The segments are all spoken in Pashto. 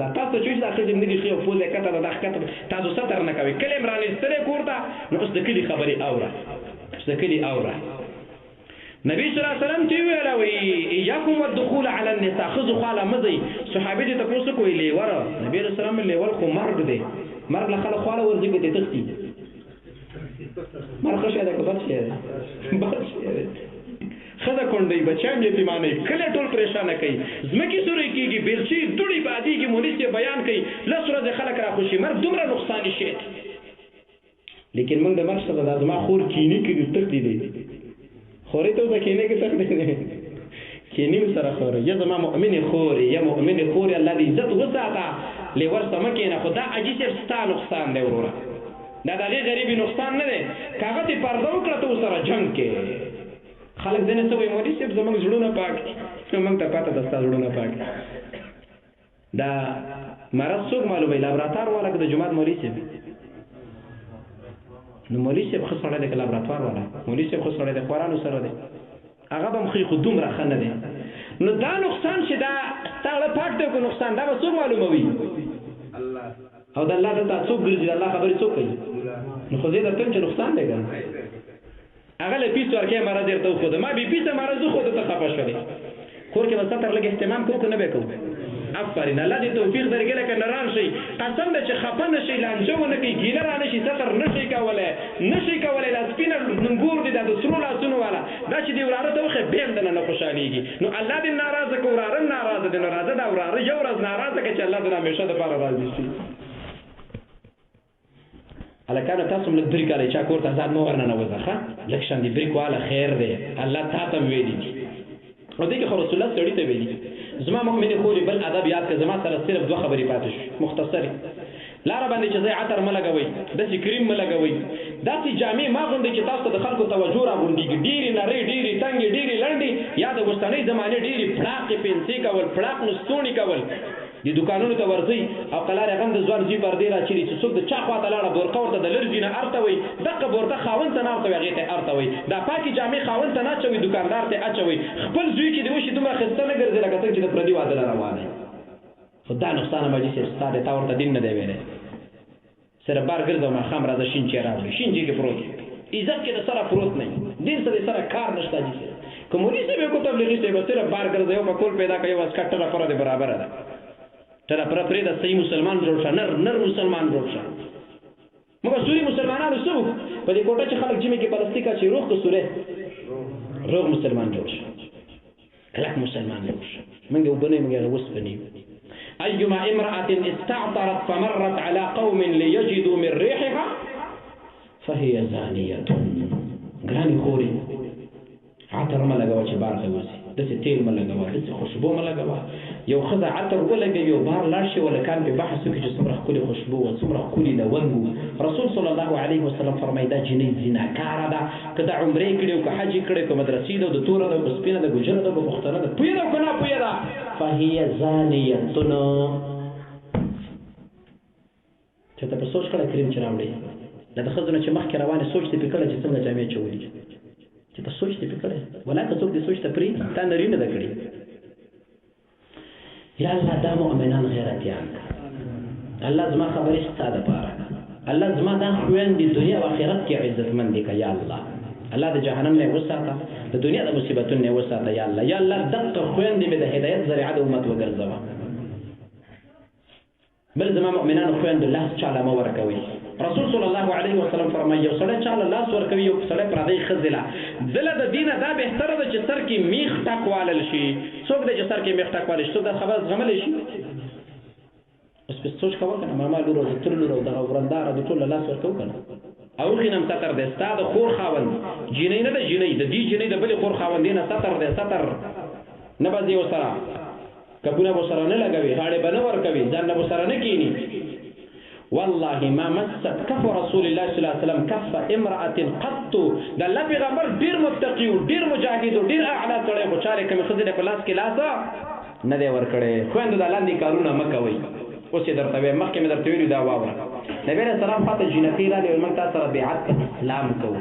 دا تاسو چې دا ښځې نه دي ښې او پوزه کته ده، دا ښکته تاسو ستر نه کوئ. کلی هم رانیستلی کور ته، نو اوس د کلي خبرې اوره، اوس د کلي اوره. نبی صلی الله علیه وسلم ته ویل وی ایاکم والدخول علی النساء، ښځو خواله مه ځئ. صحابي دې تپوس وکړو لیور، نبی علیه السلام لیور خو مرګ دی، مرګ له خلک خواله ورځي که ترې تښتي؟ مرګ ښه شی دی که بد شی دی؟ بد شی دی. ښځه کونډوي، بچیان یتیمانوي، کلی ټول پرېشانه کوي، ځمکې سورۍ کېږي، بېلچې دوړي بادېږي، مونیس یې بیان کوي، لس ورځې خلک راخوشي. مرګ دومره نقصاني شی دی، لیکن موږ د مرګ څخه دا زما خور کینی کې تښتي دی، خورې ته اوسه کینې کې تښتي دی، کینی سره خورې. یا زما مؤمنې خورې، یا مؤمنې خورې، الله دې عزت وساته، لیور سمه کینه. خو دا حاجي صاحب ستا نقصان دی وروره، دا د هغې غریبې نقصان نه دی. که هغه ترې پرده وکړه ته ورسره جنګ کې. خلک ځینې څه وایي، مولوي صاحب زموږ زړونه پاک دي، نو موږ ته پته ده ستا زړونه پاک دي. دا مرض څوک معلوموي؟ لابراتوار والا که د جومات مولوي صاحب؟ نو مولوي صاحب ښه سړی دی که لابراتوار والا؟ مولوي صاحب ښه سړی دی، خورانو سره دی، هغه به هم ښه، خو دومره ښه نه دی. نو دا نقصان چې دا ستا زړه پاک دی که نقصان، دا به څوک معلوموي؟ او د الله دلته څوک ګرځي، د الله خبرې څوک کوي؟ نو خو زه درته وایم چې نقصان دی که نه. هغه له پیس ورکې مرض درته وښوده، ما بې پیسه مرض وښوده، ته خفه شولې. کور کې به ستر لږ اهتمام کوو که نه به کوو؟ افرین، الله دې توفیق درکړي. لکه نران شئ، قسم ده چې خفه نه شئ، لانجه ونه کوي، ګیله را نه شي، ستر نه شئ کولی، نه شئ کولی. دا سپینه ننګور دي، دا د سرو لاسونو والا، دا چې دې وراره ته وښیې بیا هم درنه نه خوشحالېږي. نو الله دې ناراضه که وراره ناراضه دی، نو راځه دا وراره یو ورځ ناراضه که چې الله دې همیشه دپاره راضي شي. هلکانو تاسو هم لږ بریک والی، چا کور ته ځان مه ورننوځه، ښه لږ شان دې بریک واله، خیر دی، الله تا ته هم ویلي دي. او دې کې خو رسول الله سړي ته ویلي. زما مؤمنې خورې بل ادب یاد کړه، زما سره صرف دوه خبرې پاتې شوې مختصرې. لاره باندې چې ځئ عطر مه لګوئ، داسې کریم مه لګوئ، داسې جامې مه اغوندئ چې تاسو ته د خلکو توجه راغونډېږي، ډېرې نرۍ، ډېرې تنګې، ډېرې لنډې، یا د اوسنۍ زمانې ډېرې پړاقې پنسې کول، پړاق نستوڼي کول. دې دوکانونو ته ورځئ او قلارې غم د ځوان زوی پردې راچېري چې څوک د چا خوا ته لاړه بورقه ورته د لرځي نه ارته وي، دقه بورقه خاوند ته نه ارته وي، هغې ته ارته وي. دا پاکې جامې خاوند ته نه اچوي، دوکاندار ته اچوي. خپل زوی چې دې وشي دومره ښایسته نه ګرځي لکه څنګه چې د پردي واده له روانه وي. خو دا نقصان هم حاجي صاحب ستا دی، تا ورته دین نه دی ویلی. سره بار ګرځه ماښام راځه شین چای راوړي، شین چای کې پروت عزت کې د سره پروت نه، دین سره سره کار نشته. حاجي صاحب که مولوي صاحب کو تبلیغي صاحب صرف بار ګرځه، یو پکول پیدا کوي، یو عسکر ټره پره دی برابره ده، ټره پره پرې د صحیح مسلمان جوړ شه، نر نر مسلمان جوړ شه. موږ سوري مسلمانانو څه وکړو په دې کوټه چې خلک جمع کې پلاستیک اچي، روغ که سورې روغ مسلمان جوړ شه، کلک مسلمان جوړ شه. موږ اوبه نه، موږ هغه وسپنې یو. أيما امرأة استعطرت فمرت على قوم ليجدوا من ريحها فهي زانية. ګرانې خورې عطر مه لګوه چې بار ته وځي، داسې تیل مه لګوه، داسې خوشبو مه لګوه. یو ښځه عطر ولګوي او بار لاړ شي، ولکان پې بحث وکړي چې څومره ښکلې خوشبو وه، څومره ښکلي لونګ وو. رسول صلی الله علیه وسلم فرمایي دا جینۍ زیناکاره ده، که دا عمرې کړې او که حج یې کړی، که مدرسې ده او د توره ده او که سپینه ده، ګوجره ده او که پښتنه ده، پوهه ده او که ناپوهه ده، فهي زانیة. چېرته په سوچ کړی کریم چې راوړې دا د ښځو نه چې مخکې روانې، سوچ دې پې کړی چې څنګه جامې اچولي، چې ته سوچ دې پې کړی، ولا که څوک دې سوچ ته پرېږدي تا نري نه ده کړې. یا الله دا مؤمنان غیرتیان کړه، الله زما خبرې ستا دپاره کړه، الله زما دا خویندې دنیا او آخرت کې عزتمندې کړه. یا الله الله د جهنم نه وساته، د دنیا د مصیبتونو نه وساته. یا الله یا الله دقه خویندې مې د هدایت ذریعه د امت وګرځوه. بل زما مؤمنانو خویندو لاس چاله مه ورکوئ. رسول صلی الله علیه وسلم فرمایي یو سړی چاله لاس ورکوي، یو سړی پردی ښځې له دله د دینه دا بهتره ده چې سر کې میخ ټک والل شي. څوک دی چې سر کې میخ ټک والل شي؟ څوک دا خبره زغملی شي؟ اوس پې سوچ کوه که نه، ماما لور او د تره لور او دغه ورندار او د ټول له لاس ورکوو که نه؟ او خینم ستر دی ستا د خور خاوند، جینۍ نه ده جینۍ د دې جینۍ د بلې خور خاوندې نه ستر دی، ستر نه به ځې ورسره، کپونه به سره نه لګوي، غاړې به نه ورکوي، ځان نه به سره نه کینی. والله ما مست کف رسول الله صلی الله علیه وسلم کف امرأة قط. د الله پیغمبر ډیر متقی او ډیر مجاهد او ډیر اعلی سړی، خو چاره کومې ښځې له په لاس کې لاس نه دی ورکړی. خویندو دا لاندې کارونه مه کوئ. اوس یې درته وایم، مخکې مې درته ویلي دا واوره. نبی علیه السلام خواته جینکۍ راغلې، ویل موږ تا سره بیعت په اسلام کوو.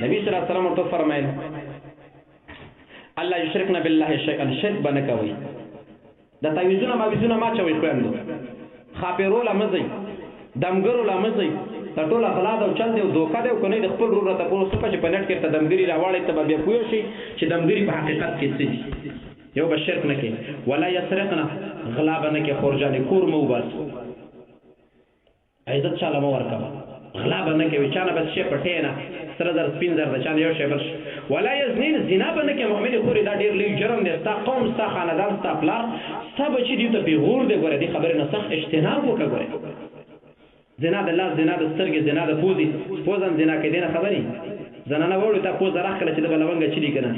نبی صلی الله علیه وسلم ورته وفرمیل الله یشرکن بالله شیئا، شرک به نه کوئ. د تعویذونه ماویذونه ما چوي خويندو، خاپیرو لا مزي، دمګرو لا مزي، دا ټول غلا ده او چل دی او دوکه دی. او کنه د خپل ورور ته پوه سو چې په نت کې ته دمګری راواړې، ته به بیا پوه شي چې دمګری په حقیقت کې څه دي. یو به شرک نه کې، ولا یسرقنا، غلا به نه کې، خورجانې کور مو وباس، عزت چاله مو ورکوه، غلا به نه کوي، چانه بس شی پټې نه، سره زر سپین زر د چانه یو شی بل. ولا یزنین، زنا به نه کوي. مؤمن خورې دا ډېر لوی جرم دی، ستا قوم، ستا خاندان، ستا پلار، ستا بچي دي ته پیغور دی. ګوره دې خبرې نه سخت اجتناب وکړه. ګوره زنا د لاس، زنا د سترګې، زنا د پوزې، پوزم زنا کوي، دې نه خبرې زنانه وړو ته پوزه راخله چې د بلونګه چلی کنه،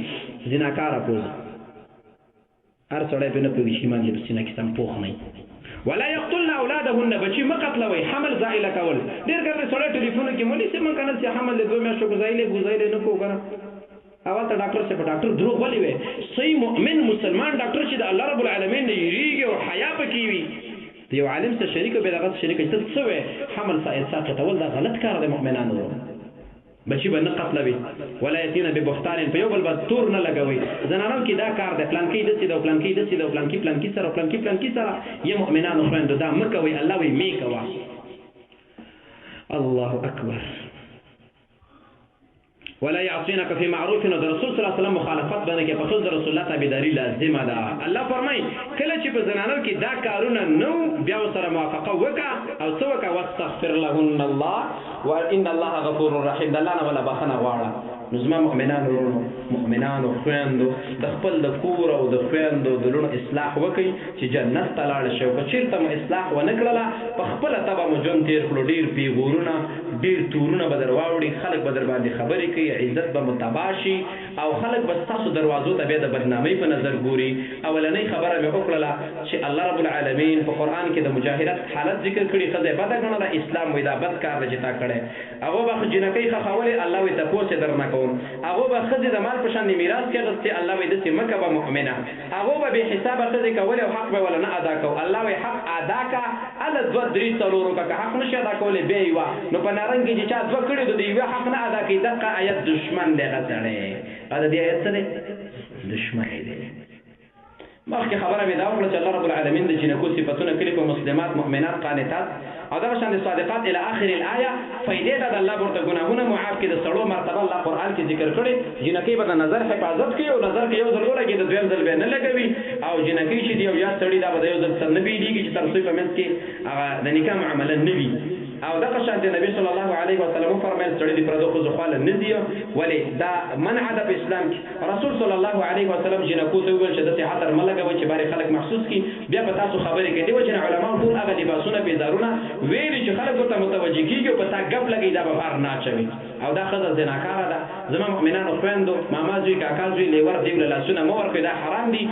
زناکاره پوزه، هر سړی په نه پوهېږي چې ایمان دې په سینه کې سم پوخ نه. ولا يقتلن اولادهن، بچی مقتلوي، حمل زائل کول. ډیر ګرده سړی ټلیفون کې مولي چې من کنه چې حمل له 2 میاشتو گزایلې گزایلې نه کو کنه. اول ته ډاکټر څه په ډاکټر دروغ ولي وي؟ صحیح مؤمن مسلمان ډاکټر چې د الله رب العالمین نه یریږي او حیا پکې وي، د یو عالم سره شریک او بلغت شریک ته څه وي؟ حمل سائل ساقط ول، دا غلط کار دی. مؤمنانو بچی به نه قتلوي. ولا یتین ببهتان، په یو بل به تور نه لګوي. زنانو کې دا کار دی، پلان کې دسي دا، پلان کې دسي دا، پلان کې پلان کې سره، پلان کې پلان کې سره. یې مؤمنانو خويندو دا مکوي، الله وی می کوا. الله اکبر. ولا يعصينك في معروف، نو د رسول صلی الله علیه وسلم مخالفت باندې کې په خپل رسول الله تابعداري لازمه ده. الله فرمای کله چې په زنانو کې دا کارونه نو بیا سره موافقه وکا او څه وکا، واستغفر لهن الله وان الله غفور رحیم، د الله نه ولا بخنه غواړه. نو زما مؤمنانو ورونو، مؤمنانو خویندو، د خپل د کور او د خویندو د لوڼو اصلاح وکړئ چې جنت ته لاړ شئ. که چېرته مو اصلاح ونه کړله، په خپله طبع مو ژوند تېر کړو، ډېر پیغورونه، ډېر تورونه به در واوړي، خلک به در باندې خبرې کوي، عزت به مو تباه شي او خلک به ستاسو دروازو ته بیا د بدنامۍ په نظر ګوري. اولنۍ خبره مې وکړله چې الله رب العالمین په قرآن کې د مجاهرت حالت ذکر کړي، ښځه یې بده ګڼله، اسلام وایي دا بد کار دی چې تا کړی. هغو به جینکۍ ښخولې، الله وایي تپوس یې درنه کوم. هغو به ښځې د مال په شان د میراث کې اخیستې، الله وایي داسې مه کوه مؤمنه. هغو به بې حسابه ښځې کولې او حق به وله نه ادا کو، الله وایي حق ادا کا، هله 2 3 4 وکړه، که حق نشي ادا کولی بیا یوه. نو په نارنګ کې چې چا 2 کړي د یوه حق نه ادا کوي، دقه آیت دشمن دی هغه سړی. دا د دې آیت څه دی؟ دشمن دی. مخکې خبره مې دا وکړه چې الله رب العالمین د جینکو صفتونه کړي په مسلمات، مؤمنات، قانتات او دغه شان د صادقات الی آخر الآیه. فایدې ده د الله ورته ګناهونه معاف کړي، د سړو مرتبه الله قرآن کې ذکر کړي. جینکۍ به د نظر حفاظت کوي او نظر کې یو ځل ولګي د دویم ځل به نه لګوي، او جینکۍ چې دی او یا سړي دا به د یو ځل سره نه بېلېږي چې تر څو په منځ کې هغه د نکاح معامله نه وي. او دغه شان د نبی صلی الله علیه وسلم وفرمایل سړی د پردو ښځو خواله نه ځي، ولې دا منع ده په اسلام کې. رسول صلی الله علیه وسلم جینکو ته وویل چې داسې عطر مه لګوئ چې بارې خلک محسوس کړي، بیا په تاسو خبرې کوي. دې وجې نه علماو ټول هغه لباسونه پیزارونه ویلي چې خلک ورته متوجه کېږي او په تا ګپ لګوي، دا به بار نه اچوي. او دا ښځه زناکاره ده. زما مؤمنانو خویندو، ماما زوی، کاکا زوی، لیور دیو له لاسونه مه ورکوئ، دا حرام دي.